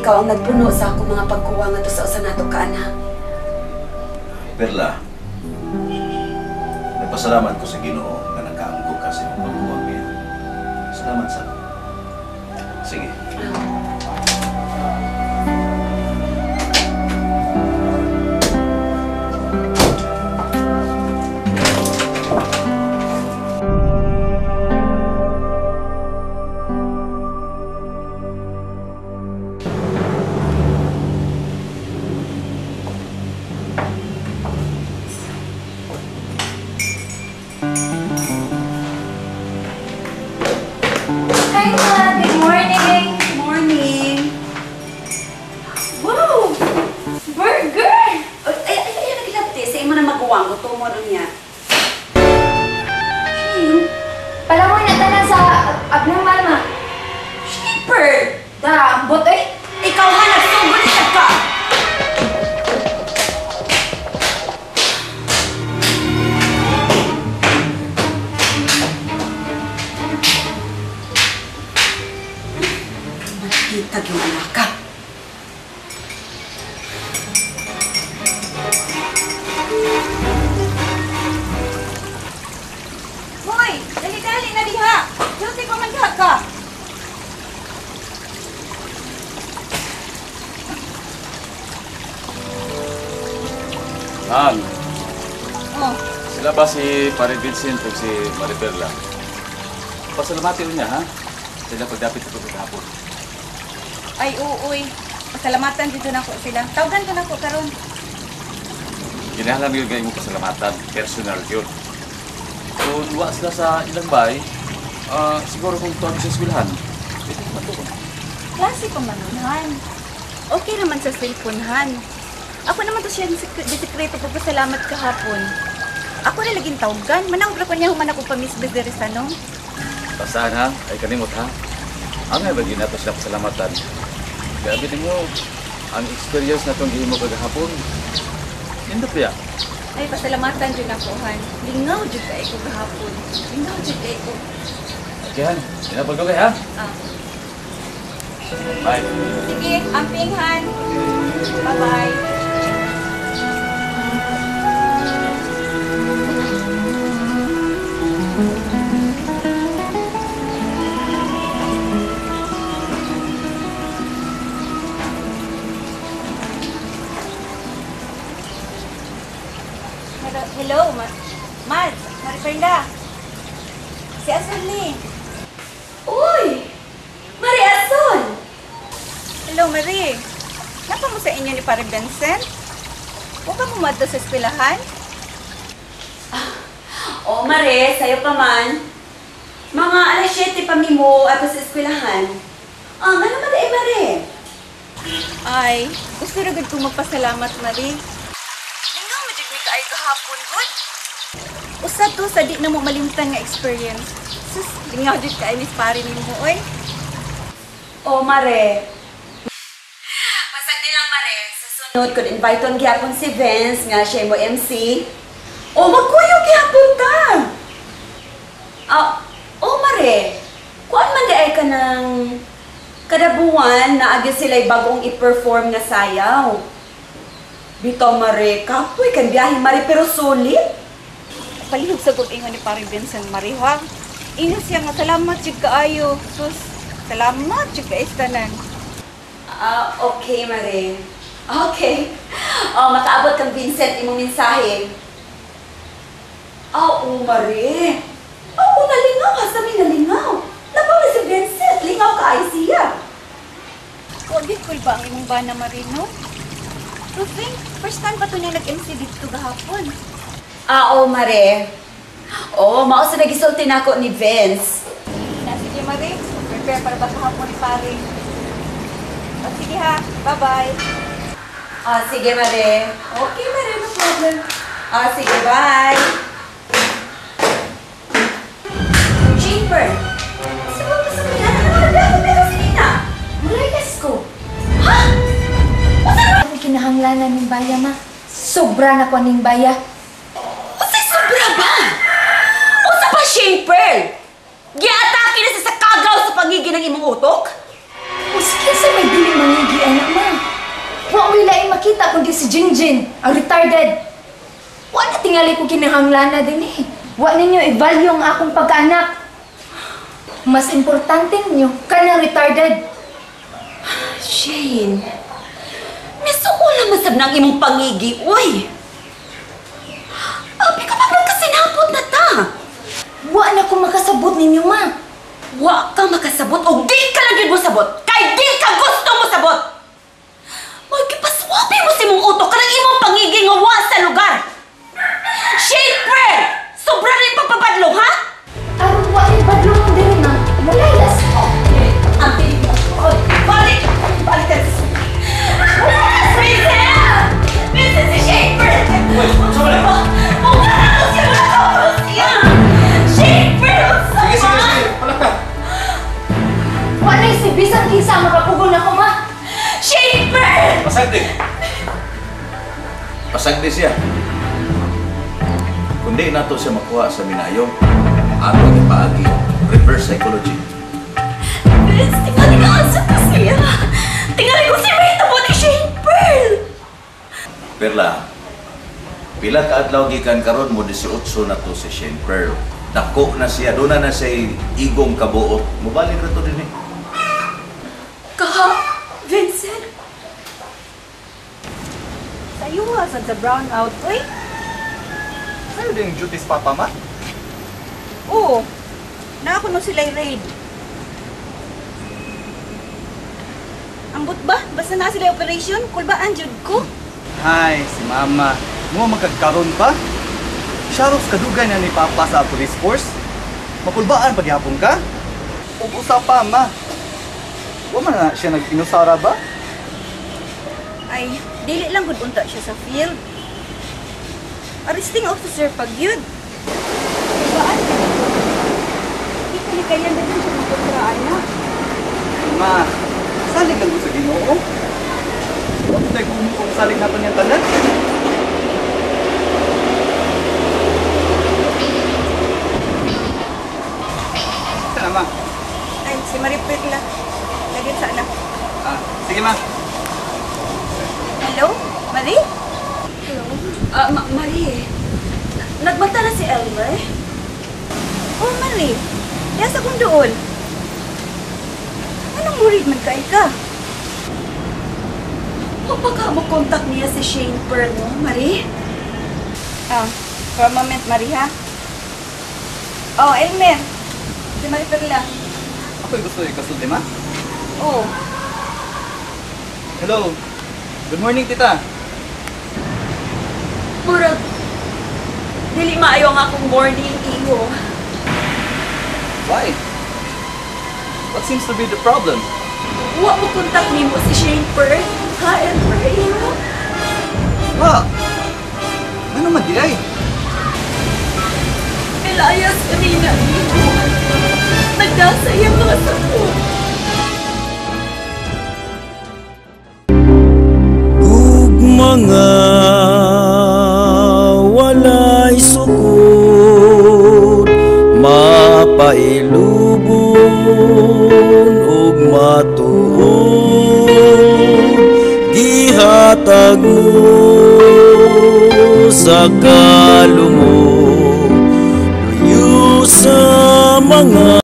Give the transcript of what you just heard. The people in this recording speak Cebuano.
Ikaw ang nagpuno sa akong mga pagkuwang ngadto sa usa nato ka anak. Perla, nagpasalamat ko sa Ginoo nga nakaangko ka sa imong pagkuwang niya. Salamat sa. Sige. Hi, Ma! Good morning! Good morning! Wow! Burger! Ay, ay, ay, ay, nagilabti. Sa imo na maguwang, gusto mo rin niya. Shane, Palangoy na tanan sa abnormal, Ma. Shipper! Da, ambot eh! Ikaw ha, nagsugod siya ka! Matitag yung anak ka. Hoy! Dali-dali na diha! Duty ko man diha ka! Han, Oh, sila ba si Pare Vincent o si Marie Perla? Pasalamati niya, ha? Sila pagdapit sa pagkakapon. Ay, uuy. Pasalamatan dito na ko sila. Tawagan ko na ko karon. Kinahanglan yun kayo mong pasalamatan. Personal yun. Kung wa sila sa ilang bay, siguro kung tuwag sa eskwelahan, pwede naman doon. Klase pa man nun, Han. Okay naman sa cellphone, Han. Ako naman to siya disikreto pagpasalamat kahapon. Ako na laging tawagan. Manawag ko niya human ako pa-miss diri sa no. Bastahan ha, ay kanimot ha. Ang nga ba nato sila pasalamatan? Grabe din mo, ang experience na itong gihimo kagahapon. Nindot ba? Ay, pasalamatan dyan ako, Han. Lingaw dyan kay ko gahapon. Lingaw dyan kay ko. Okay, Han. Pinapagdugay ha? Ah. Bye. Sige, amping, Han. Bye-bye. Hello, Mads, Mariperla. Si Azul ni. Uy! Marie Azul! Hello, Marie. Napa mo sa inyo ni Pare Vincent? Huwag ka mumadto sa eskwelahan? Oo, Mare, sayo pa man. Mga alas 7 pa mi mo ato sa eskwelahan. Ah, nga naman eh, Mare. Ay, gusto ra gud kong magpasalamat, Marie. Lingaw mo jud mi kaayo gahapon, gud. Usa to sa di na mo malimtan nga experience. Sus, lingaw jud kaayo ni pare nimo oy. Oo, Mare. Pasagdi lang, Mare. Sa sunod, kun invite-on gihapon si Vince nga siya mo MC. O, magkuyo gihapon ta. Ah, oh, Mare. Kuan man di ay ka ng kada buwan na agyo sila'y bagong i-perform nga sayaw. Bitaw, Mare, kapoy kan biyahe, Mare, pero sulit. Palihog sa kog ingon ni Pare Vincent, Mare, ha? Ingon siya nga salamat jud kaayo. Sus, salamat jud kaayo sa tanan. Ah, okay, Mare. Okay. Oh, makaabot kang Vincent imong mensahe. Ah, oo, Mare. Oo, nalingaw ka sa mi nalingaw. Napaw na si Vincent, lingaw ka ay siya. Wa gyud cool ba ang imong bana, Mare, no? To think, first time pa to niya nag-MC dito gahapon. Ah, oo, Mare. Oo, mao sa nagisulti nako ni Vince. Na, sige, Mare. Prepare para ba kahapon ni Pare. O, sige ha. Bye-bye. Ah, sige, Mare. Okay, Mare, no problem. Ah, sige, bye. Chamber. Sa mga sa mga ano si Nina? Malayas ko. Ha? Ang kinahanglanan ning baya, Ma. Sobra na ko ning baya. Unsay sobra ba? Unsa pa, Shane Pearl? Giatake na sa kagaw sa pangigi ng imong utok? Uski sa may dili mangigi, ana. wala kundi si Jinjin, ang retarded. Wa na tingali ko kinahanglana din eh. Wa ninyo i-value ang akong pagkaanak. Mas importante ninyo, kanang retarded. Shane, misuula masab ng imong pangigi, uy! Abi ka pa kasinapot na ta! Wa na ko makasabot ninyo, ma. Wa ka makasabot o di ka lang yun mosabot! Kay di ka gusto mosabot! Magkipaswapi mo si mong utok kanang imong pangigi nga wa sa lugar! Shane, pre! Sobra rin pagpabadlong, ha? Aron wa ni badlong diri, ma. Mulayas ko. Ang pilit mo. Balik! Balik ka! Vincent! Vincent, si Shane Pearl! Uy, sorry. Mawala ko siya! Wala ko siya! Shane Pearl! Sige, sige, sige. Wala ka. Wa na si bisan kinsa makapugon ako, ma. Shane Pearl! Pasagdi. Pasagdi siya. Kundi nato siya makuha sa minayo, ato ipaagi reverse psychology. Vince, tingali ka asa ko siya! Tingali ko si Rita mo ni Shane Pearl! Perla, pila ka adlaw gikan karon mo 18 na to si Shane Pearl. Dako na siya, doon na siya igong kabuot. Mubalik na to din eh. Kaha, Vincent! Sayo ha, sad sa brown out, uy. Sa'yo din yung duties, Papa, ma? Oo. Naako no sila'y raid. Ambot ba? Basta na sila operation, kulbaan jud ko. Hi, si Mama. Mo magkagkaroon pa? Sharos kadugay na ni Papa sa police force. Makulbaan paghapon ka? Ug usa pa, ma. Wa man na siya nag-inusara ba? Ay, dili lang gud unta siya sa field. Arresting officer pag yun. Kulbaan ka dito. Di ko ni kaya na din siya magkontraan na. Ma, salig lang ko sa Ginoo. Wa man tayo kung salig nato niyang tanan. Sana, ma. Ay, si Marie Perla. Lagi sa anak. Ah, sige, ma. Hello? Marie? Hello? Marie, nagbanta na si Elmer? Oh, Marie. Yasa kong dool. Anong worried man kay ka? O baka mo contact niya si Shane Pearl, no, Marie? Ah, for a moment, Marie, ha? Oh, Elmer. Si Marie Perla. Ako'y gusto ikasulti, ma. Oh, Hello. Good morning, tita. Murag, dili maayo ang akong morning, iho. Why? What seems to be the problem? Wa mo contact nimo si Shane Pearl? Ha, Elmer, iho? Wa! Ano man di ay? Elias kanina, iho. Nagdasa iyang mga sakot. Ug mga walay sukod, mapailubon ug matuod, gihatag mo sa kalumok, luyo sa mga